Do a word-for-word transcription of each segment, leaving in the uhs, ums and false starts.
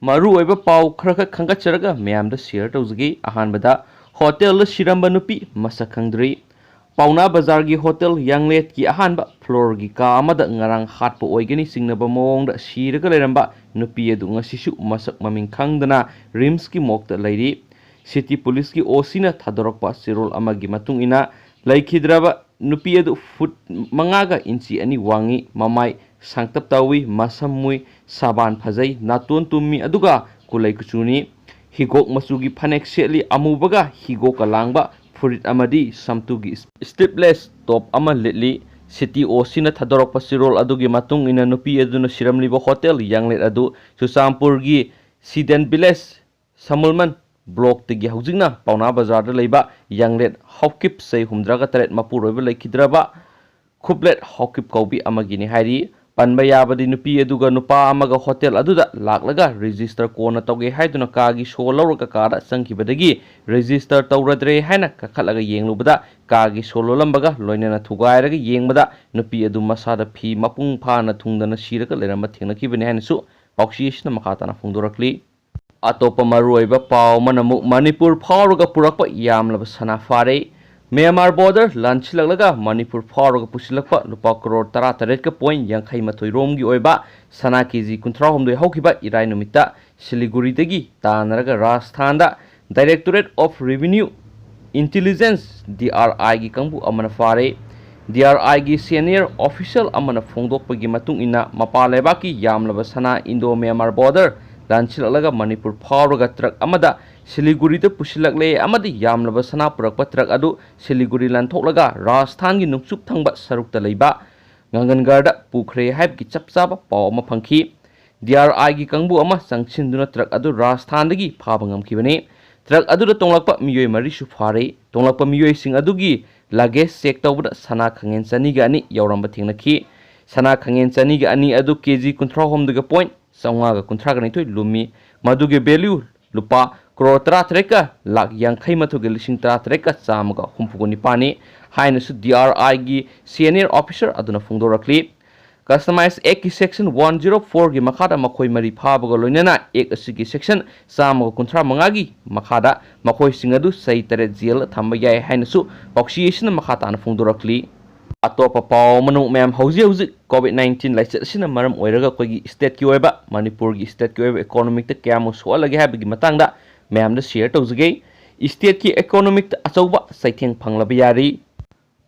ꯃꯔꯨꯑꯣꯏꯕ ꯄꯥꯎ ꯈꯔꯈꯛ ꯈꯟꯒꯠꯆꯔꯒ ꯃꯌꯥꯝꯗ share ꯇꯧꯖꯒꯦ꯫ ꯑꯍꯥꯟꯕꯗ, ꯍꯣꯇꯦꯜꯗ ꯁꯤꯔꯝꯕ ꯅꯨꯄꯤ ꯃꯁꯛ ꯈꯪꯗ꯭ꯔꯤ꯫ ꯄꯥꯎꯅꯥ ꯕꯖꯥꯔꯒꯤ ꯍꯣꯇꯦꯜ ꯌꯥꯡꯂꯦꯠꯀꯤ ꯑꯍꯥꯟꯕ floorꯒꯤ ꯀꯥ ꯑꯃꯗ ꯉꯔꯥꯡ ꯍꯥꯠꯄ ꯑꯣꯏꯒꯅꯤ ꯆꯤꯡꯅꯕ ꯃꯑꯣꯡꯗ ꯁꯤꯔꯒ ꯂꯩꯔꯝꯕ ꯅꯨꯄꯤ ꯑꯗꯨ ꯉꯁꯤꯁꯨ ꯃꯁꯛ ꯃꯃꯤꯡ ꯈꯪꯗꯅ RIMSꯀꯤ morgueꯇ ꯂꯩꯔꯤ꯫ City Policeꯀꯤ OCꯅ ꯊꯥꯗꯣꯔꯛꯄ ꯆꯦꯔꯣꯜ ꯑꯃꯒꯤ ꯃꯇꯨꯡ ꯏꯟꯅ, ꯂꯩꯈꯤꯗ꯭ꯔꯕ ꯅꯨꯄꯤ ꯑꯗꯨ ꯐꯨꯠ ꯃꯉꯥꯒ ꯏꯟꯆꯤ ꯑꯅꯤ ꯋꯥꯡꯉꯤ, ꯃꯃꯥꯏ ꯁꯥꯡꯇꯞ ꯇꯧꯏ, ꯃꯁꯝ ꯃꯨꯏ, ꯁꯥꯕꯥꯟ ꯐꯖꯩ, ꯅꯥꯇꯣꯟ ꯇꯨꯝꯃꯤ, ꯑꯗꯨꯒ ꯀꯨꯂꯩ ꯀꯨꯆꯨꯅꯤ꯫ ꯍꯤꯒꯣꯛ ꯃꯆꯨꯒꯤ ꯐꯅꯦꯛ ꯁꯦꯠꯂꯤ, ꯑꯃꯨꯕꯒ ꯍꯤꯒꯣꯛꯀ ꯂꯥꯡꯕ ꯐꯨꯔꯤꯠ ꯑꯃꯗꯤ ꯁꯝꯇꯨꯒꯤ sleeveless top ꯑꯃ ꯂꯤꯠꯂꯤ꯫ City OCꯅ ꯊꯥꯗꯣꯔꯛꯄ ꯆꯦꯔꯣꯜ ꯑꯗꯨꯒꯤ ꯃꯇꯨꯡ ꯏꯟꯅ, ꯅꯨꯄꯤ ꯑꯗꯨꯅ ꯁꯤꯔꯝꯂꯤꯕ ꯍꯣꯇꯦꯜ ꯌꯥꯡꯂꯦꯠ ꯑꯗꯨ ꯆꯨꯔꯆꯥꯟꯄꯨꯔꯒꯤ ꯁꯤꯗꯦꯟ ꯚꯤꯂꯦꯖ ꯁꯃꯨꯜꯃꯟ ꯕ꯭ꯂꯣꯛꯇꯒꯤ ꯍꯧꯖꯤꯛꯅ ꯄꯥꯎꯅꯥ ꯕꯖꯥꯔꯗ ꯂꯩꯕ ꯌꯥꯡꯂꯦꯠ ꯍꯥꯎꯀꯤꯞ, ꯆꯍꯤ ꯍꯨꯝꯗ꯭ꯔꯥꯒ ꯇꯔꯦꯠ, ꯃꯄꯨꯔꯣꯏꯕ ꯂꯩꯈꯤꯗ꯭ꯔꯕ ꯈꯨꯕ꯭ꯂꯦꯠ ꯍꯥꯎꯀꯤꯞ ꯀꯧꯕꯤ ꯑꯃꯒꯤꯅꯤ ꯍꯥꯏꯔꯤ꯫ ꯄꯟꯕ ꯌꯥꯕꯗꯤ, ꯅꯨꯄꯤ ꯑꯗꯨꯒ ꯅꯨꯄꯥ ꯑꯃꯒ ꯍꯣꯇꯦꯜ ꯑꯗꯨꯗ ꯂꯥꯛꯂꯒ register ꯀꯣꯟꯅ ꯇꯧꯒꯦ ꯍꯥꯏꯗꯨꯅ ꯀꯥꯒꯤ ꯁꯣ ꯂꯧꯔꯒ ꯀꯥꯗ ꯆꯪꯈꯤꯕꯗꯒꯤ register ꯇꯧꯔꯗ꯭ꯔꯦ ꯍꯥꯏꯅ ꯀꯥꯈꯠꯂꯒ ꯌꯦꯡꯂꯨꯕꯗ, ꯀꯥꯒꯤ ꯁꯣ ꯂꯣꯜꯂꯝꯕꯒ ꯂꯣꯏꯅꯅ ꯊꯨꯒꯥꯏꯔꯒ ꯌꯦꯡꯕꯗ, ꯅꯨꯄꯤ ꯑꯗꯨ ꯃꯁꯥꯗ ꯐꯤ ꯃꯄꯨꯡ ꯐꯥꯅ ꯊꯨꯡꯗꯅ ꯁꯤꯔꯒ ꯂꯩꯔꯝꯕ ꯊꯦꯡꯅꯈꯤꯕꯅꯤ ꯍꯥꯏꯅꯁꯨ ꯄꯥꯎꯆꯦ ꯑꯁꯤꯅ ꯃꯈꯥ ꯇꯥꯅ ꯐꯣꯡꯗꯣꯔꯛꯂꯤ꯫ ꯑꯇꯣꯞꯄ ꯃꯔꯨꯑꯣꯏꯕ ꯄꯥꯎ ꯑꯃꯅ ꯑꯃꯨꯛ ꯃꯅꯤꯄꯨꯔ ꯐꯥꯎꯔꯒ ꯄꯨꯔꯛꯄ ꯌꯥꯝꯂꯕ ꯁꯅꯥ ꯐꯥꯔꯦ꯫ ꯃ꯭ꯌꯥꯟꯃꯥꯔ border ꯂꯥꯟꯁꯤꯜꯂꯛꯂꯒ ꯃꯅꯤꯄꯨꯔ ꯐꯥꯎꯔꯒ ꯄꯨꯁꯤꯜꯂꯛꯄ ꯂꯨꯄꯥ ꯀꯔꯣꯔ ꯇꯔꯥꯇꯔꯦꯠꯀ point ꯌꯥꯡꯈꯩ ꯃꯥꯊꯣꯏ ꯔꯣꯝꯒꯤ ꯑꯣꯏꯕ ꯁꯅꯥ KG ꯀꯨꯟꯊ꯭ꯔꯥ ꯍꯨꯝꯗꯣꯏ ꯍꯧꯈꯤꯕ ꯏꯔꯥꯏ ꯅꯨꯃꯤꯠꯇ ꯁꯤꯂꯤꯒꯨꯔꯤꯗꯒꯤ ꯇꯥꯟꯅꯔꯒ ꯔꯥꯖꯁꯊꯥꯟꯗ Directorate of Revenue Intelligence, DRIꯒꯤ ꯀꯥꯡꯕꯨ ꯑꯃꯅ ꯐꯥꯔꯦ꯫ DRIꯒꯤ senior official ꯑꯃꯅ ꯐꯣꯡꯗꯣꯛꯄꯒꯤ ꯃꯇꯨꯡ ꯏꯟꯅ, ꯃꯄꯥꯟ ꯂꯩꯕꯥꯛꯀꯤ ꯌꯥꯝꯂꯕ ꯁꯅꯥ ꯏꯟꯗꯣ ꯃ꯭ꯌꯥꯟꯃꯥꯔ border ꯂꯥꯟꯁꯤꯜꯂꯛꯂꯒ ꯃꯅꯤꯄꯨꯔ ꯐꯥꯎꯔꯒ ꯇ꯭ꯔꯛ ꯑꯃꯗ ꯁꯤꯂꯤꯒꯨꯔꯤꯗ ꯄꯨꯁꯤꯜꯂꯛꯂꯦ ꯑꯃꯗꯤ ꯌꯥꯝꯂꯕ ꯁꯅꯥ ꯄꯨꯔꯛꯄ ꯇ꯭ꯔꯛ ꯑꯗꯨ ꯁꯤꯂꯤꯒꯨꯔꯤ ꯂꯥꯟꯊꯣꯛꯂꯒ ꯔꯥꯖꯁꯊꯥꯟꯒꯤ ꯅꯣꯡꯆꯨꯞ ꯊꯪꯕ ꯁꯔꯨꯛꯇ ꯂꯩꯕ ꯉꯪꯒꯟꯒꯔꯗ ꯄꯨꯈ꯭ꯔꯦ ꯍꯥꯏꯕꯒꯤ ꯆꯞ ꯆꯥꯕ ꯄꯥꯎ ꯑꯃ ꯐꯪꯈꯤ꯫ DRIꯒꯤ ꯀꯥꯡꯕꯨ ꯑꯃ ꯆꯪꯁꯤꯟꯗꯨꯅ ꯇ꯭ꯔꯛ ꯑꯗꯨ ꯔꯥꯖꯁꯊꯥꯟꯗꯒꯤ ꯐꯥꯕ ꯉꯝꯈꯤꯕꯅꯤ꯫ ꯇ꯭ꯔꯛ ꯑꯗꯨꯗ ꯇꯣꯡꯂꯛꯄ ꯃꯤꯑꯣꯏ ꯃꯔꯤꯁꯨ ꯐꯥꯔꯦ꯫ ꯇꯣꯡꯂꯛꯄ ꯃꯤꯑꯣꯏꯁꯤꯡ ꯑꯗꯨꯒꯤ luggage check ꯇꯧꯕꯗ ꯁꯅꯥ ꯈꯥꯉꯦꯟ ꯆꯅꯤꯒ ꯑꯅꯤ ꯌꯥꯎꯔꯝꯕ ꯊꯦꯡꯅꯈꯤ꯫ ꯁꯅꯥ ꯈꯥꯉꯦꯟ ꯆꯅꯤꯒ ꯑꯅꯤ ꯑꯗꯨ KG ꯀꯨꯟꯊ꯭ꯔꯥ ꯍꯨꯝꯗꯣꯏꯒ point ꯆꯥꯝꯃꯉꯥꯒ ꯀꯨꯟꯊ꯭ꯔꯥꯒ ꯅꯤꯊꯣꯏ ꯂꯨꯝꯃꯤ꯫ ꯃꯗꯨꯒꯤ value ꯂꯨꯄꯥ ꯀꯔꯣꯔ ꯇꯔꯥꯇꯔꯦꯠꯀ ꯂꯥꯈ ꯌꯥꯡꯈꯩ ꯃꯥꯊꯣꯏꯒ ꯂꯤꯁꯤꯡ ꯇꯔꯥꯇꯔꯦꯠꯀ ꯆꯥꯝꯃꯒ ꯍꯨꯝꯐꯨꯒ ꯅꯤꯄꯥꯟꯅꯤ ꯍꯥꯏꯅꯁꯨ DRIꯒꯤ senior officer ꯑꯗꯨꯅ ꯐꯣꯡꯗꯣꯔꯛꯂꯤ꯫ Customs Actꯀꯤ Section one zero fourꯒꯤ ꯃꯈꯥꯗ ꯃꯈꯣꯏ ꯃꯔꯤ ꯐꯥꯕꯒ ꯂꯣꯏꯅꯅ Act ꯑꯁꯤꯒꯤ Section ꯆꯥꯝꯃꯒ ꯀꯨꯟꯊ꯭ꯔꯥ ꯃꯉꯥꯒꯤ ꯃꯈꯥꯗ ꯃꯈꯣꯏꯁꯤꯡ ꯑꯗꯨ ꯆꯍꯤ ꯇꯔꯦꯠ ꯖꯦꯜꯗ ꯊꯝꯕ ꯌꯥꯏ ꯍꯥꯏꯅꯁꯨ ꯄꯥꯎꯆꯦ ꯑꯁꯤꯅ ꯃꯈꯥ ꯇꯥꯅ ꯐꯣꯡꯗꯣꯔꯛꯂꯤ꯫ ꯑꯇꯣꯞꯄ ꯄꯥꯎ ꯑꯃꯅ ꯃꯌꯥꯝ, ꯍꯧꯖꯤꯛ ꯍꯧꯖꯤꯛ COVID nineteen ꯂꯥꯏꯆꯠ ꯑꯁꯤꯅ ꯃꯔꯝ ꯑꯣꯏꯔꯒ ꯑꯩꯈꯣꯏꯒꯤ stateꯀꯤ ꯑꯣꯏꯕ, ꯃꯅꯤꯄꯨꯔꯒꯤ stateꯀꯤ ꯑꯣꯏꯕ economicꯇ ꯀꯌꯥꯃꯨꯛ ꯁꯣꯛꯍꯜꯂꯒꯦ ꯍꯥꯏꯕꯒꯤ ꯃꯇꯥꯡꯗ ꯃꯌꯥꯝꯗ share ꯇꯧꯖꯒꯦ꯫ Stateꯀꯤ economicꯇ ꯑꯆꯧꯕ ꯆꯩꯊꯦꯡ ꯐꯪꯂꯕ ꯌꯥꯔꯤ꯫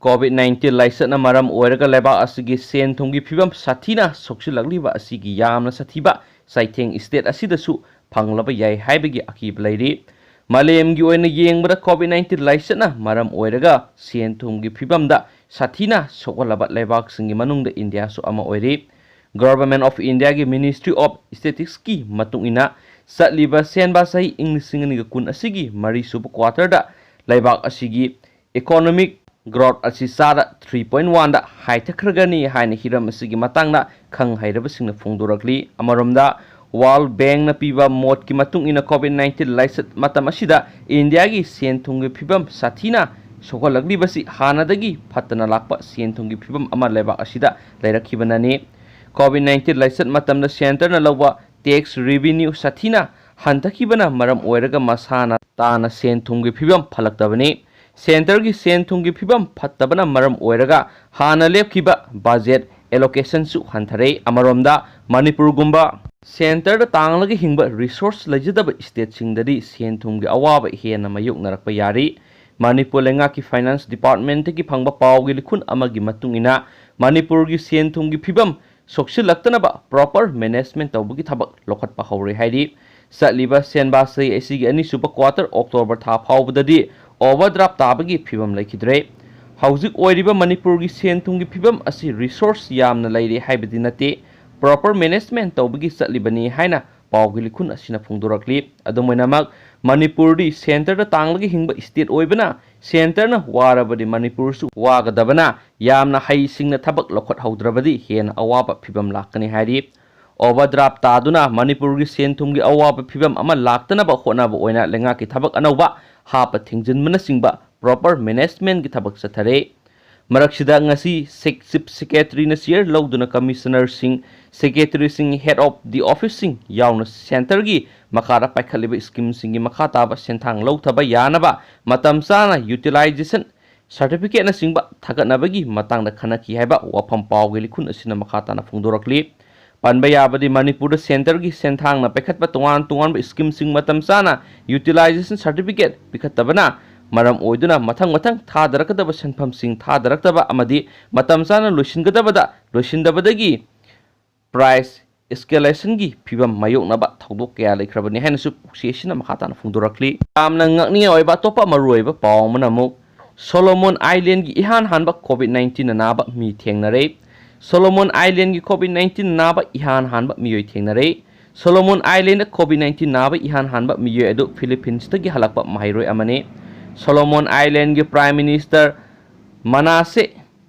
COVID nineteen ꯂꯥꯏꯆꯠꯅ ꯃꯔꯝ ꯑꯣꯏꯔꯒ ꯂꯩꯕꯥꯛ ꯑꯁꯤꯒꯤ ꯁꯦꯟ ꯊꯨꯝꯒꯤ ꯐꯤꯕꯝ ꯁꯥꯊꯤꯅ ꯁꯣꯛꯆꯤꯜꯂꯛꯂꯤꯕ ꯑꯁꯤꯒꯤ ꯌꯥꯝꯅ ꯁꯥꯊꯤꯕ ꯆꯩꯊꯦꯡ state ꯑꯁꯤꯗꯁꯨ ꯐꯪꯂꯕ ꯌꯥꯏ ꯍꯥꯏꯕꯒꯤ ꯑꯀꯤꯕ ꯂꯩꯔꯤ꯫ ꯃꯥꯂꯦꯝꯒꯤ ꯑꯣꯏꯅ ꯌꯦꯡꯕꯗ COVID nineteen ꯂꯥꯏꯆꯠꯅ ꯃꯔꯝ ꯑꯣꯏꯔꯒ ꯁꯦꯟ ꯊꯨꯝꯒꯤ ꯐꯤꯕꯝꯗ ꯁꯥꯊꯤꯅ ꯁꯣꯛꯍꯜꯂꯕ ꯂꯩꯕꯥꯛꯁꯤꯡꯒꯤ ꯃꯅꯨꯡꯗ ꯏꯟꯗꯤꯌꯥꯁꯨ ꯑꯃ ꯑꯣꯏꯔꯤ꯫ Government of Indiaꯒꯤ Ministry of Statisticsꯀꯤ ꯃꯇꯨꯡ ꯏꯟꯅ, ꯆꯠꯂꯤꯕ ꯁꯦꯟꯕꯥ ꯆꯍꯤ ꯏꯪ ꯂꯤꯁꯤꯡ ꯑꯅꯤꯒ ꯀꯨꯟ ꯑꯁꯤꯒꯤ ꯃꯔꯤꯁꯨꯕ quarterꯗ ꯂꯩꯕꯥꯛ ꯑꯁꯤꯒꯤ economic growth ꯑꯁꯤ ꯆꯥꯗ three point oneꯗ ꯍꯥꯏꯊꯈ꯭ꯔꯒꯅꯤ ꯍꯥꯏꯅ ꯍꯤꯔꯝ ꯑꯁꯤꯒꯤ ꯃꯇꯥꯡꯗ ꯈꯪ ꯍꯩꯔꯕꯁꯤꯡꯅ ꯐꯣꯡꯗꯣꯔꯛꯂꯤ꯫ ꯑꯃꯔꯣꯝꯗ, World Bankꯅ ꯄꯤꯕ ꯃꯣꯠꯀꯤ ꯃꯇꯨꯡ ꯏꯟꯅ, COVID nineteen ꯂꯥꯏꯆꯠ ꯃꯇꯝ ꯑꯁꯤꯗ ꯏꯟꯗꯤꯌꯥꯒꯤ ꯁꯦꯟ ꯊꯨꯝꯒꯤ ꯐꯤꯕꯝ ꯁꯥꯊꯤꯅ ꯁꯣꯛꯍꯜꯂꯛꯂꯤꯕꯁꯤ ꯍꯥꯟꯅꯗꯒꯤ ꯐꯠꯇꯅ ꯂꯥꯛꯄ ꯁꯦꯟ ꯊꯨꯝꯒꯤ ꯐꯤꯕꯝ ꯑꯃ ꯂꯩꯕꯥꯛ ꯑꯁꯤꯗ ꯂꯩꯔꯛꯈꯤꯕꯅꯅꯤ꯫ COVID nineteen ꯂꯥꯏꯆꯠ ꯃꯇꯝꯗ centreꯅ ꯂꯧꯕ tax revenue ꯁꯥꯊꯤꯅ ꯍꯟꯊꯈꯤꯕꯅ ꯃꯔꯝ ꯑꯣꯏꯔꯒ ꯃꯁꯥꯅ ꯇꯥꯅ ꯁꯦꯟ ꯊꯨꯝꯒꯤ ꯐꯤꯕꯝ ꯐꯠꯂꯛꯇꯕꯅꯤ꯫ Centreꯒꯤ ꯁꯦꯟ ꯊꯨꯝꯒꯤ ꯐꯤꯕꯝ ꯐꯠꯇꯕꯅ ꯃꯔꯝ ꯑꯣꯏꯔꯒ ꯍꯥꯟꯅ ꯂꯦꯞꯈꯤꯕ budget allocationꯁꯨ ꯍꯟꯊꯔꯦ꯫ ꯑꯃꯔꯣꯝꯗ, ꯃꯅꯤꯄꯨꯔꯒꯨꯝꯕ centreꯗ ꯇꯥꯡꯂꯒ ꯍꯤꯡꯕ resource ꯂꯩꯖꯗꯕ stateꯁꯤꯡꯗꯗꯤ ꯁꯦꯟ ꯊꯨꯝꯒꯤ ꯑꯋꯥꯕ ꯍꯦꯟꯅ ꯃꯥꯌꯣꯛꯅꯔꯛꯄ ꯌꯥꯔꯤ꯫ ꯃꯅꯤꯄꯨꯔ ꯂꯩꯉꯥꯛꯀꯤ finance departmentꯇꯒꯤ ꯐꯪꯕ ꯄꯥꯎꯒꯤ ꯂꯤꯈꯨꯟ ꯑꯃꯒꯤ ꯃꯇꯨꯡ ꯏꯟꯅ, ꯃꯅꯤꯄꯨꯔꯒꯤ ꯁꯦꯟ ꯊꯨꯝꯒꯤ ꯐꯤꯕꯝ ꯁꯣꯛꯆꯤꯜꯂꯛꯇꯅꯕ proper management ꯇꯧꯕꯒꯤ ꯊꯕꯛ ꯂꯧꯈꯠꯄ ꯍꯧꯔꯦ ꯍꯥꯏꯔꯤ꯫ ꯆꯠꯂꯤꯕ ꯁꯦꯟꯕꯥ ꯆꯍꯤ ꯑꯁꯤꯒꯤ ꯑꯅꯤꯁꯨꯕ quarter, October ꯊꯥ ꯐꯥꯎꯕꯗꯗꯤ overdraft ꯇꯥꯕꯒꯤ ꯐꯤꯕꯝ ꯂꯩꯈꯤꯗ꯭ꯔꯦ꯫ ꯍꯧꯖꯤꯛ ꯑꯣꯏꯔꯤꯕ ꯃꯅꯤꯄꯨꯔꯒꯤ ꯁꯦꯟ ꯊꯨꯝꯒꯤ ꯐꯤꯕꯝ ꯑꯁꯤ resource ꯌꯥꯝꯅ ꯂꯩꯔꯦ ꯍꯥꯏꯕꯗꯤ ꯅꯠꯇꯦ, proper management ꯇꯧꯕꯒꯤ ꯆꯠꯂꯤꯕꯅꯤ ꯍꯥꯏꯅ ꯄꯥꯎꯒꯤ ꯂꯤꯈꯨꯟ ꯑꯁꯤꯅ ꯐꯣꯡꯗꯣꯔꯛꯂꯤ꯫ ꯑꯗꯨꯝ ꯑꯣꯏꯅꯃꯛ, ꯃꯅꯤꯄꯨꯔꯗꯤ centreꯗ ꯇꯥꯡꯂꯒ ꯍꯤꯡꯕ state ꯑꯣꯏꯕꯅ, centreꯅ ꯋꯥꯔꯕꯗꯤ ꯃꯅꯤꯄꯨꯔꯁꯨ ꯋꯥꯒꯗꯕꯅ, ꯌꯥꯝꯅ ꯍꯩꯁꯤꯡꯅ ꯊꯕꯛ ꯂꯧꯈꯠꯍꯧꯗ꯭ꯔꯕꯗꯤ ꯍꯦꯟꯅ ꯑꯋꯥꯕ ꯐꯤꯕꯝ ꯂꯥꯛꯀꯅꯤ ꯍꯥꯏꯔꯤ꯫ Overdraft ꯇꯥꯗꯨꯅ ꯃꯅꯤꯄꯨꯔꯒꯤ ꯁꯦꯟ ꯊꯨꯝꯒꯤ ꯑꯋꯥꯕ ꯐꯤꯕꯝ ꯑꯃ ꯂꯥꯛꯇꯅꯕ ꯍꯣꯠꯅꯕ ꯑꯣꯏꯅ ꯂꯩꯉꯥꯛꯀꯤ ꯊꯕꯛ ꯑꯅꯧꯕ ꯍꯥꯞꯄ ꯊꯤꯡꯖꯤꯟꯕꯅꯆꯤꯡꯕ proper managementꯀꯤ ꯊꯕꯛ ꯆꯠꯊꯔꯦ꯫ ꯃꯔꯛꯁꯤꯗ ꯉꯁꯤ ꯁꯦꯛ-, ꯆꯤꯐ ꯁꯦꯀ꯭ꯔꯦꯇꯔꯤꯅ ꯆꯤꯌꯔ ꯂꯧꯗꯨꯅ ꯀꯃꯤꯁꯅꯔꯁꯤꯡ, ꯁꯦꯀ꯭ꯔꯦꯇꯔꯤꯁꯤꯡ, ꯍꯦꯗ ꯑꯣꯐ ꯗꯤ ꯑꯣꯐꯤꯁꯁꯤꯡ ꯌꯥꯎꯅ ꯁꯦꯟꯇꯔꯒꯤ ꯃꯈꯥꯗ ꯄꯥꯏꯈꯠꯂꯤꯕ ꯁ꯭ꯀꯤꯝꯁꯤꯡꯒꯤ ꯃꯈꯥ ꯇꯥꯕ ꯁꯦꯟꯊꯥꯡ ꯂꯧꯊꯕ ꯌꯥꯅꯕ ꯃꯇꯝ ꯆꯥꯅ ꯌꯨꯇꯤꯂꯥꯏꯖꯦꯁꯟ ꯁꯥꯔꯇꯤꯐꯤꯀꯦꯠꯅꯆꯤꯡꯕ ꯊꯥꯒꯠꯅꯕꯒꯤ ꯃꯇꯥꯡꯗ ꯈꯟꯅꯈꯤ ꯍꯥꯏꯕ ꯋꯥꯐꯝ ꯄꯥꯎꯒꯤ ꯂꯤꯈꯨꯟ ꯑꯁꯤꯅ ꯃꯈꯥ ꯇꯥꯅ ꯐꯣꯡꯗꯣꯔꯛꯂꯤ꯫ ꯄꯟꯕ ꯌꯥꯕꯗꯤ ꯃꯅꯤꯄꯨꯔꯗ ꯁꯦꯟꯇꯔꯒꯤ ꯁꯦꯟꯊꯥꯡꯅ ꯄꯥꯏꯈꯠꯄ ꯇꯣꯉꯥꯟ ꯇꯣꯉꯥꯟꯕ ꯁ꯭ꯀꯤꯝꯁꯤꯡ ꯃꯇꯝ ꯆꯥꯅ ꯌꯨꯇꯤꯂꯥꯏꯖꯦꯁꯟ ꯁꯥꯔꯇꯤꯐꯤꯀꯦꯠ ꯄꯤꯈꯠꯇꯕꯅ ꯃꯔꯝ ꯑꯣꯏꯗꯨꯅ ꯃꯊꯪ ꯃꯊꯪ ꯊꯥꯗꯔꯛꯀꯗꯕ ꯁꯦꯟꯐꯝꯁꯤꯡ ꯊꯥꯗꯔꯛꯇꯕ ꯑꯃꯗꯤ ꯃꯇꯝ ꯆꯥꯅ ꯂꯣꯏꯁꯤꯟꯒꯗꯕꯗ ꯂꯣꯏꯁꯤꯟꯗꯕꯗꯒꯤ ꯄ꯭ꯔꯥꯏꯁ ꯏꯁꯀꯦꯂꯦꯁꯟꯒꯤ ꯐꯤꯚꯝ ꯃꯥꯌꯣꯛꯅꯕ ꯊꯧꯗꯣꯛ ꯀꯌꯥ ꯂꯩꯈ꯭ꯔꯕꯅꯤ ꯍꯥꯏꯅꯁꯨ ꯄꯥꯎꯆꯦ ꯑꯁꯤꯅ ꯃꯈꯥ ꯇꯥꯅ ꯐꯣꯡꯗꯣꯔꯛꯂꯤ꯫ ꯌꯥꯝꯅ ꯉꯛꯅꯤꯡꯉꯥꯏ ꯑꯣꯏꯕ ꯑꯇꯣꯞꯄ ꯃꯔꯨꯑꯣꯏꯕ ꯄꯥꯎ ꯑꯃꯅ ꯑꯃꯨꯛ ꯁꯣꯂꯣꯃꯣꯟ ꯑꯥꯏꯂꯦꯟꯒꯤ ꯏꯍꯥꯟ ꯍꯥꯟꯕ ꯀꯣꯚꯤꯗ ꯅꯥꯏꯟꯇꯤꯟꯅ ꯅꯥꯕ ꯃꯤ ꯊꯦꯡꯅꯔꯦ꯫ ꯁꯣꯂꯣꯃꯣꯟ ꯑꯥꯏꯂꯦꯟꯒꯤ ꯀꯣꯚꯤꯗ ꯅꯥꯏꯟꯇꯤꯟ ꯅꯥꯕ ꯏꯍꯥꯟ ꯍꯥꯟꯕ ꯃꯤꯑꯣꯏ ꯊꯦꯡꯅꯔꯦ꯫ ꯁꯣꯂꯣꯃꯣꯟ ꯑꯥꯏꯂꯦꯟꯗ ꯀꯣꯚꯤꯗ ꯅꯥꯏꯟꯇꯤꯟ ꯅꯥꯕ ꯏꯍꯥꯟ ꯍꯥꯟꯕ ꯃꯤꯑꯣꯏ ꯑꯗꯨ ꯐꯤꯂꯤꯄꯤꯟꯁꯇꯒꯤ ꯍꯜꯂꯛꯄ ꯃꯍꯩꯔꯣꯏ ꯑꯃꯅꯤ꯫ ꯁꯣꯂꯣꯃꯣꯟ ꯑꯥꯏꯂꯦꯟꯒꯤ ꯄ꯭ꯔꯥꯏꯝ ꯃꯤꯅꯤꯁꯇꯔ ꯃꯅꯥꯁꯦ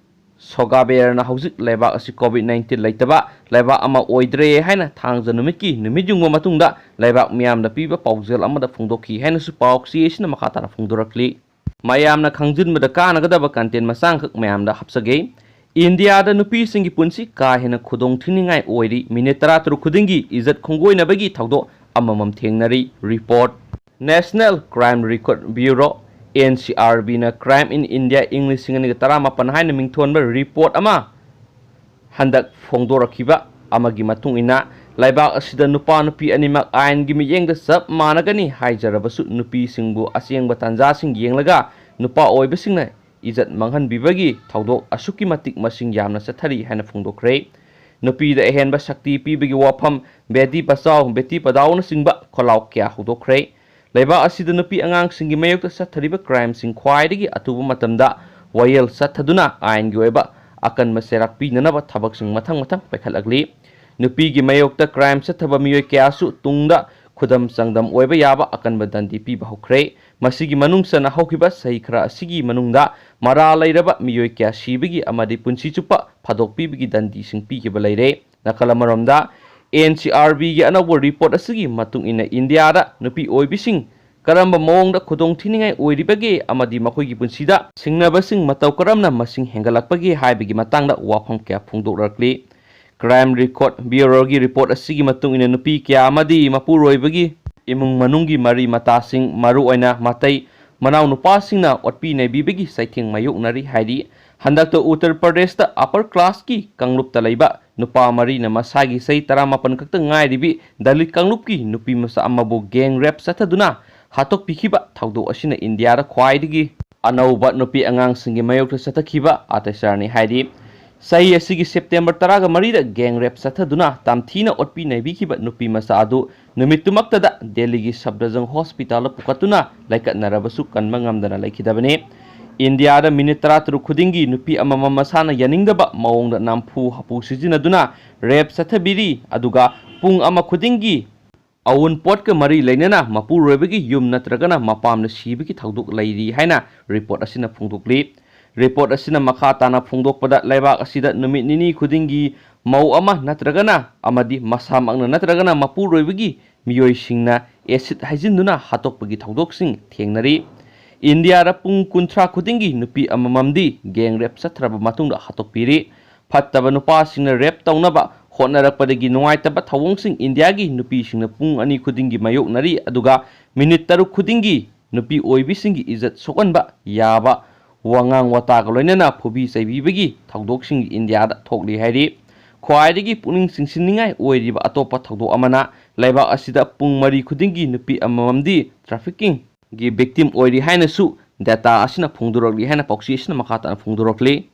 ꯁꯣꯒꯥꯕꯦꯔꯅ ꯍꯧꯖꯤꯛ ꯂꯩꯕꯥꯛ ꯑꯁꯤ ꯀꯣꯚꯤꯗ ꯅꯥꯏꯟꯇꯤꯟ ꯂꯩꯇꯕ ꯂꯩꯕꯥꯛ ꯑꯃ ꯑꯣꯏꯗ꯭ꯔꯦ ꯍꯥꯏꯅ ꯊꯥꯡꯖ ꯅꯨꯃꯤꯠꯀꯤ ꯅꯨꯃꯤꯠ ꯌꯨꯡꯕ ꯃꯇꯨꯡꯗ ꯂꯩꯕꯥꯛ ꯃꯤꯌꯥꯝꯗ ꯄꯤꯕ ꯄꯥꯎꯖꯦꯜ ꯑꯃꯗ ꯐꯣꯡꯗꯣꯛꯈꯤ ꯍꯥꯏꯅꯁꯨ ꯄꯥꯎꯆꯦ ꯑꯁꯤꯅ ꯃꯈꯥ ꯇꯥꯅ ꯐꯣꯡꯗꯣꯔꯛꯂꯤ꯫ ꯃꯌꯥꯝꯅ ꯈꯪꯖꯤꯟꯕꯗ ꯀꯥꯟꯅꯒꯗꯕ ꯀꯟꯇꯦꯟ ꯃꯆꯥ ꯑꯃꯈꯛ ꯃꯌꯥꯝꯗ ꯍꯥꯞꯆꯒꯦ꯫ ꯏꯟꯗꯤꯌꯥꯗ ꯅꯨꯄꯤꯁꯤꯡꯒꯤ ꯄꯨꯟꯁꯤ ꯀꯥ ꯍꯦꯟꯅ ꯈꯨꯗꯣꯡ ꯊꯤꯅꯤꯡꯉꯥꯏ ꯑꯣꯏꯔꯤ꯫ ꯃꯤꯅꯤꯠ ꯇꯔꯥꯇꯔꯨꯛ ꯈꯨꯗꯤꯡꯒꯤ ꯏꯖꯠ ꯈꯣꯡꯒꯣꯏꯅꯕꯒꯤ ꯊꯧꯗꯣꯛ ꯑꯃꯃꯝ ꯊꯦꯡꯅꯔꯤ꯫ Report. National Crime Record Bureau, N C R B ꯅ Crime in India ꯏꯪ ꯂꯤꯁꯤꯡ ꯑꯅꯤꯒ ꯇꯔꯥꯃꯥꯄꯟ ꯍꯥꯏꯅ ꯃꯤꯡꯊꯣꯟꯕ ꯔꯤꯄꯣꯔꯠ ꯑꯃ ꯍꯟꯗꯛ ꯐꯣꯡꯗꯣꯔꯛꯈꯤꯕ ꯑꯃꯒꯤ ꯃꯇꯨꯡ ꯏꯟꯅ, ꯂꯩꯕꯥꯛ ꯑꯁꯤꯗ ꯅꯨꯄꯥ ꯅꯨꯄꯤ ꯑꯅꯤꯃꯛ ꯑꯥꯏꯟꯒꯤ ꯃꯤꯠꯌꯦꯡꯗ ꯆꯞ ꯃꯥꯟꯅꯒꯅꯤ ꯍꯥꯏꯖꯔꯕꯁꯨ, ꯅꯨꯄꯤꯁꯤꯡꯕꯨ ꯑꯁꯦꯡꯕ ꯇꯥꯟꯖꯥꯁꯤꯡ ꯌꯦꯡꯂꯒ ꯅꯨꯄꯥ ꯑꯣꯏꯕꯁꯤꯡꯅ ꯏꯖꯠ ꯃꯥꯡꯍꯟꯕꯤꯕꯒꯤ ꯊꯧꯗꯣꯛ ꯑꯁꯨꯛꯀꯤ ꯃꯇꯤꯛ ꯃꯁꯤꯡ ꯌꯥꯝꯅ ꯆꯠꯊꯔꯤ ꯍꯥꯏꯅ ꯐꯣꯡꯗꯣꯛꯈ꯭ꯔꯦ꯫ ꯅꯨꯄꯤꯗ ꯑꯍꯦꯟꯕ ꯁꯛꯇꯤ ꯄꯤꯕꯒꯤ ꯋꯥꯐꯝ, ꯕꯦꯇꯤ ꯕꯆꯥꯎ, ꯕꯦꯇꯤ ꯄꯗꯥꯎꯅꯆꯤꯡꯕ ꯈꯣꯜꯂꯥꯎ ꯀꯌꯥ ꯍꯧꯗꯣꯛꯈ꯭ꯔꯦ꯫ ꯂꯩꯕꯥꯛ ꯑꯁꯤꯗ ꯅꯨꯄꯤ ꯑꯉꯥꯡꯁꯤꯡꯒꯤ ꯃꯥꯌꯣꯛꯇ ꯆꯠꯊꯔꯤꯕ ꯀ꯭ꯔꯥꯏꯝꯁꯤꯡ ꯈ꯭ꯋꯥꯏꯗꯒꯤ ꯑꯊꯨꯕ ꯃꯇꯝꯗ ꯋꯥꯌꯦꯜ ꯆꯠꯊꯗꯨꯅ ꯑꯥꯏꯟꯒꯤ ꯑꯣꯏꯕ ꯑꯀꯟꯕ ꯆꯩꯔꯥꯛ ꯄꯤꯅꯅꯕ ꯊꯕꯛꯁꯤꯡ ꯃꯊꯪ ꯃꯊꯪ ꯄꯥꯏꯈꯠꯂꯛꯂꯤ꯫ ꯅꯨꯄꯤꯒꯤ ꯃꯥꯌꯣꯛꯇ ꯀ꯭ꯔꯥꯏꯝ ꯆꯠꯊꯕ ꯃꯤꯑꯣꯏ ꯀꯌꯥꯁꯨ ꯇꯨꯡꯗ ꯈꯨꯗꯝ ꯆꯥꯡꯗꯝ ꯑꯣꯏꯕ ꯌꯥꯕ ꯑꯀꯟꯕ ꯗꯟꯗꯤ ꯄꯤꯕ ꯍꯧꯈ꯭ꯔꯦ꯫ ꯃꯁꯤꯒꯤ ꯃꯅꯨꯡ ꯆꯟꯅ ꯍꯧꯈꯤꯕ ꯆꯍꯤ ꯈꯔ ꯑꯁꯤꯒꯤ ꯃꯅꯨꯡꯗ ꯃꯔꯥꯜ ꯂꯩꯔꯕ ꯃꯤꯑꯣꯏ ꯀꯌꯥ ꯁꯤꯕꯒꯤ ꯑꯃꯗꯤ ꯄꯨꯟꯁꯤ ꯆꯨꯞꯄ ꯐꯥꯗꯣꯛꯄꯤꯕꯒꯤ ꯗꯟꯗꯤꯁꯤꯡ ꯄꯤꯈꯤꯕ ꯂꯩꯔꯦ꯫ ꯅꯥꯀꯜ ꯑꯃꯔꯣꯝꯗ, N C R B ꯒꯤ ꯑꯅꯧꯕ ꯔꯤꯄꯣꯔꯠ ꯑꯁꯤꯒꯤ ꯃꯇꯨꯡ ꯏꯟꯅ ꯏꯟꯗꯤꯌꯥꯗ ꯅꯨꯄꯤ ꯑꯣꯏꯕꯤꯁꯤꯡ ꯀꯔꯝꯕ ꯃꯑꯣꯡꯗ ꯈꯨꯗꯣꯡ ꯊꯤꯅꯤꯡꯉꯥꯏ ꯑꯣꯏꯔꯤꯕꯒꯦ ꯑꯃꯗꯤ ꯃꯈꯣꯏꯒꯤ ꯄꯨꯟꯁꯤꯗ ꯁꯤꯡꯅꯕꯁꯤꯡ ꯃꯇꯧ ꯀꯔꯝꯅ ꯃꯁꯤꯡ ꯍꯦꯟꯒꯠꯂꯛꯄꯒꯦ ꯍꯥꯏꯕꯒꯤ ꯃꯇꯥꯡꯗ ꯋꯥꯐꯝ ꯀꯌꯥ ꯐꯣꯡꯗꯣꯛꯂꯛꯂꯤ꯫ Crime Record Bureauꯒꯤ report ꯑꯁꯤꯒꯤ ꯃꯇꯨꯡ ꯏꯟꯅ ꯅꯨꯄꯤ ꯀꯌꯥ ꯑꯃꯗꯤ ꯃꯄꯨꯔꯣꯏꯕꯒꯤ ꯏꯃꯨꯡ ꯃꯅꯨꯡꯒꯤ ꯃꯔꯤ ꯃꯇꯥꯁꯤꯡ, ꯃꯔꯨꯑꯣꯏꯅ ꯃꯇꯩ ꯃꯅꯥꯎ ꯅꯨꯄꯥꯁꯤꯡꯅ ꯑꯣꯠꯄꯤ ꯅꯩꯕꯤꯕꯒꯤ ꯆꯩꯊꯦꯡ ꯃꯥꯌꯣꯛꯅꯔꯤ ꯍꯥꯏꯔꯤ꯫ ꯍꯟꯗꯛꯇ ꯎꯠꯇꯔ ꯄ꯭ꯔꯗꯦꯁꯇ upper classꯀꯤ ꯀꯥꯡꯂꯨꯞꯇ ꯂꯩꯕ ꯅꯨꯄꯥ ꯃꯔꯤꯅ ꯃꯁꯥꯒꯤ ꯆꯍꯤ ꯇꯔꯥꯃꯥꯄꯟ ꯈꯛꯇ ꯉꯥꯏꯔꯤꯕꯤ ꯗꯂꯤꯠ ꯀꯥꯡꯂꯨꯞꯀꯤ ꯅꯨꯄꯤ ꯃꯆꯥ ꯑꯃꯕꯨ gang rape ꯆꯠꯊꯗꯨꯅ ꯍꯥꯠꯇꯣꯛꯄꯤꯈꯤꯕ ꯊꯧꯗꯣꯛ ꯑꯁꯤꯅ ꯏꯟꯗꯤꯌꯥꯗ ꯈ꯭ꯋꯥꯏꯗꯒꯤ ꯑꯅꯧꯕ ꯅꯨꯄꯤ ꯑꯉꯥꯡꯁꯤꯡꯒꯤ ꯃꯥꯌꯣꯛꯇ ꯆꯠꯊꯈꯤꯕ ꯑꯇꯦꯆꯥꯔꯅꯤ ꯍꯥꯏꯔꯤ꯫ ꯆꯍꯤ ꯑꯁꯤꯒꯤ September ꯇꯔꯥꯒ ꯃꯔꯤꯗ gang rape ꯆꯠꯊꯗꯨꯅ ꯇꯝꯊꯤꯅ ꯑꯣꯠꯄꯤ ꯅꯩꯕꯤꯈꯤꯕ ꯅꯨꯄꯤ ꯃꯆꯥ ꯑꯗꯨ ꯅꯨꯃꯤꯠꯇꯨꯃꯛꯇꯗ ꯗꯦꯜꯂꯤꯒꯤ ꯁꯐꯗꯔꯖꯪ ꯍꯣꯁꯄꯤꯇꯥꯜꯗ ꯄꯨꯈꯠꯇꯨꯅ ꯂꯥꯏꯀꯠꯅꯔꯕꯁꯨ ꯀꯟꯕ ꯉꯝꯗꯅ ꯂꯩꯈꯤꯗꯕꯅꯤ꯫ ꯏꯟꯗꯤꯌꯥꯗ minute ꯇꯔꯥꯇꯔꯨꯛ ꯈꯨꯗꯤꯡꯒꯤ ꯅꯨꯄꯤ ꯑꯃꯃꯝ ꯃꯁꯥꯅ ꯌꯥꯅꯤꯡꯗꯕ ꯃꯑꯣꯡꯗ ꯅꯝꯐꯨ ꯍꯥꯐꯨ ꯁꯤꯖꯤꯟꯅꯗꯨꯅ rape ꯆꯠꯊꯕꯤꯔꯤ, ꯑꯗꯨꯒ ꯄꯨꯡ ꯑꯃ ꯈꯨꯗꯤꯡꯒꯤ ꯑꯋꯨꯟꯄꯣꯠꯀ ꯃꯔꯤ ꯂꯩꯅꯅ ꯃꯄꯨꯔꯣꯏꯕꯒꯤ ꯌꯨꯝ ꯅꯠꯇ꯭ꯔꯒꯅ ꯃꯄꯥꯝꯗ ꯁꯤꯕꯒꯤ ꯊꯧꯗꯣꯛ ꯂꯩꯔꯤ ꯍꯥꯏꯅ report ꯑꯁꯤꯅ ꯐꯣꯡꯗꯣꯛꯂꯤ꯫ Report ꯑꯁꯤꯅ ꯃꯈꯥ ꯇꯥꯅ ꯐꯣꯡꯗꯣꯛꯄꯗ, ꯂꯩꯕꯥꯛ ꯑꯁꯤꯗ ꯅꯨꯃꯤꯠ ꯅꯤꯅꯤ ꯈꯨꯗꯤꯡꯒꯤ ꯃꯧ ꯑꯃ ꯅꯠꯇ꯭ꯔꯒꯅ ꯑꯃꯗꯤ ꯃꯁꯥꯃꯛꯅ ꯅꯠꯇ꯭ꯔꯒꯅ ꯃꯄꯨꯔꯣꯏꯕꯒꯤ ꯃꯤꯑꯣꯏꯁꯤꯡꯅ acid ꯍꯩꯖꯤꯟꯗꯨꯅ ꯍꯥꯠꯇꯣꯛꯄꯒꯤ ꯊꯧꯗꯣꯛꯁꯤꯡ ꯊꯦꯡꯅꯔꯤ꯫ ꯏꯟꯗꯤꯌꯥꯗ ꯄꯨꯡ ꯀꯨꯟꯊ꯭ꯔꯥ ꯈꯨꯗꯤꯡꯒꯤ ꯅꯨꯄꯤ ꯑꯃꯃꯝꯗꯤ gang rape ꯆꯠꯊꯔꯕ ꯃꯇꯨꯡꯗ ꯍꯥꯠꯇꯣꯛꯄꯤꯔꯤ꯫ ꯐꯠꯇꯕ ꯅꯨꯄꯥꯁꯤꯡꯅ rape ꯇꯧꯅꯕ ꯍꯣꯠꯅꯔꯛꯄꯗꯒꯤ ꯅꯨꯡꯉꯥꯏꯇꯕ ꯊꯧꯑꯣꯡꯁꯤꯡ ꯏꯟꯗꯤꯌꯥꯒꯤ ꯅꯨꯄꯤꯁꯤꯡꯅ ꯄꯨꯡ ꯑꯅꯤ ꯈꯨꯗꯤꯡꯒꯤ ꯃꯥꯌꯣꯛꯅꯔꯤ, ꯑꯗꯨꯒ minute ꯇꯔꯨꯛ ꯈꯨꯗꯤꯡꯒꯤ ꯅꯨꯄꯤ ꯑꯣꯏꯕꯤꯁꯤꯡꯒꯤ ꯏꯖꯠ ꯁꯣꯛꯍꯟꯕ ꯌꯥꯕ ꯋꯥꯉꯥꯡ ꯋꯥꯇꯥꯒ ꯂꯣꯏꯅꯅ ꯐꯨꯕꯤ ꯆꯩꯕꯤꯕꯒꯤ ꯊꯧꯗꯣꯛꯁꯤꯡ ꯏꯟꯗꯤꯌꯥꯗ ꯊꯣꯛꯂꯤ ꯍꯥꯏꯔꯤ꯫ ꯈ꯭ꯋꯥꯏꯗꯒꯤ ꯄꯨꯛꯅꯤꯡ ꯆꯤꯡꯁꯤꯟꯅꯤꯡꯉꯥꯏ ꯑꯣꯏꯔꯤꯕ ꯑꯇꯣꯞꯄ ꯊꯧꯗꯣꯛ ꯑꯃꯅ, ꯂꯩꯕꯥꯛ ꯑꯁꯤꯗ ꯄꯨꯡ ꯃꯔꯤ ꯈꯨꯗꯤꯡꯒꯤ ꯅꯨꯄꯤ ꯑꯃꯃꯝꯗꯤ traffickingꯒꯤ victim ꯑꯣꯏꯔꯤ ꯍꯥꯏꯅꯁꯨ data ꯑꯁꯤꯅ ꯐꯣꯡꯗꯣꯔꯛꯂꯤ ꯍꯥꯏꯅ ꯄꯥꯎꯆꯦ ꯑꯁꯤꯅ ꯃꯈꯥ ꯇꯥꯅ ꯐꯣꯡꯗꯣꯔꯛꯂꯤ꯫